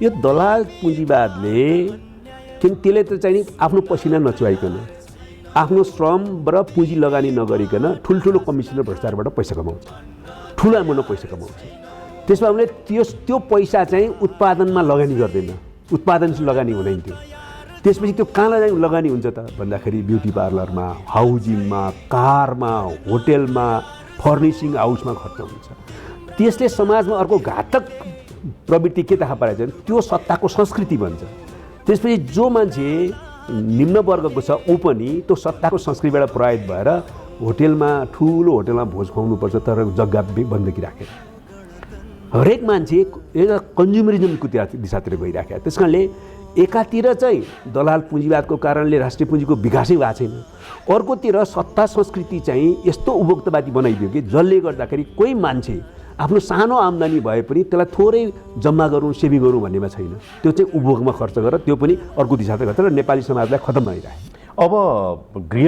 यो दलाल पुँजीवादले किन त्यसले त चाहिँ आफ्नो पसिना नचुहाइकन आफ्नो श्रम र पुँजी लगानी नगरिकन ठुल्ठुलो कमिसन र भ्रष्टाचारबाट पैसा कमाउँछ, ठुलो अमाउन्टमा पैसा कमाउँछ। त्यसमा उसले त्यो पैसा चाहिँ उत्पादनमा लगानी गर्दैन, उत्पादनशील लगानी हुँदैन थियो। त्यसपछि त्यो कहाँ लगानी हुन्छ त भन्दाखेरि ब्युटी पार्लरमा, हाउजिङमा, कारमा, होटेलमा, फर्निसिङ हाउसमा खर्च हुन्छ। त्यसले समाजमा अर्को घातक प्रवृत्ति के थाहा पारेको छ, त्यो सत्ताको संस्कृति बन्छ। त्यसपछि जो मान्छे निम्न वर्गको छ ऊ पनि त्यो सत्ताको संस्कृतिबाट प्रभावित भएर होटेलमा, ठुलो होटेलमा भोज खुवाउनुपर्छ तर जग्गा बन्दकी राखेर हरेक मान्छे एउटा कन्ज्युमरिजमको दिशातिर गइराखेको। त्यस कारणले एकातिर चाहिँ दलाल पुँजीवादको कारणले राष्ट्रिय पुँजीको विकासै भएको छैन, अर्कोतिर सत्ता संस्कृति चाहिँ यस्तो उपभोक्तावादी बनाइदियो कि जसले गर्दाखेरि कोही मान्छे आफ्नो सानो आम्दानी भए पनि त्यसलाई थोरै जम्मा गरौँ, सेभिङ गरौँ भन्नेमा छैन। त्यो चाहिँ उपभोगमा खर्च गरेर त्यो पनि अर्को दिशातिर गएर नेपाली समाजलाई खतम भइरहेको। अब गृह